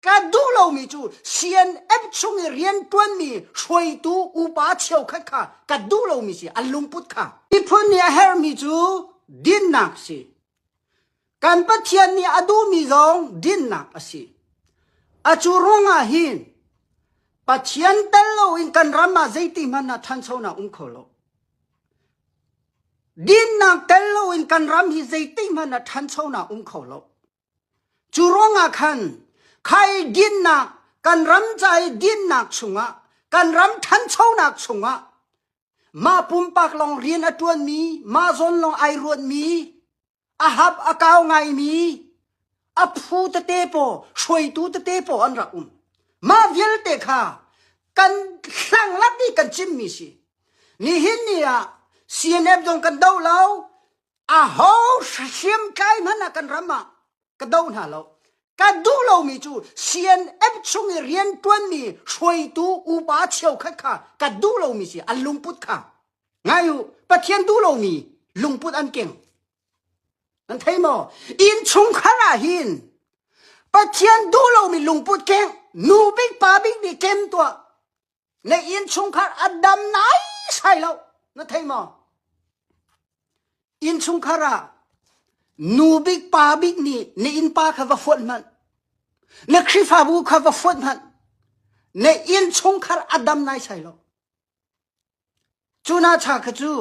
Ka duh lomi cu CNF chung i rianṭuanmi hruaitu upa cheukhat kha ka duh lomi si an lungput kha. Miphun nih a herhmi cu dinnak si. Kan Pathian nih a duhmi zong dinnak a si. A cu ruangah hin Pathian tel loin kan ram ah zeiti hmanh ah ṭhanchonak um kho lo. Dinnak tel loin kan ram hi zeiti hmanh ah ṭhanchonak um kho lo. Cu ruangah khan khai dinnak kan ram ca i dinnak chungah kan ram ṭhanchonak chungah mah pumpak lawng rian a ṭuanmi mah zawn lawng ai ruatmi a hap a kau ngaimi a phu tete paw hruaitu tete paw an rak um mah vialte kha kan hlanglat i kan chimmi si nihin ni ah CNF zong kan do lo Aho hriamtlai hmanh ah kan ram ah ka do hna lo. Ka duh lomi cu CNF chung i rianṭuanmi hruaitu upa cheukhat kha ka duh lomi si an lungput kha. Ngai u, Pathian duh lomi lungput an keng. Nan thei maw? Innchungkhar ah hin Pathian duh lomi lungput keng nu bik pa bik nih kem tuah. Na innchungkhar a dam nai sai lo. Na thei maw? Innchungkhar ah nu bik pa bik nih na innpa kha va fuat hmanh. Na Khrihfabu kha va fuat hmanh. Na innchungkhar a dam nai sai lo. Cu na cha kha cu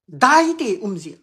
dai te um zia.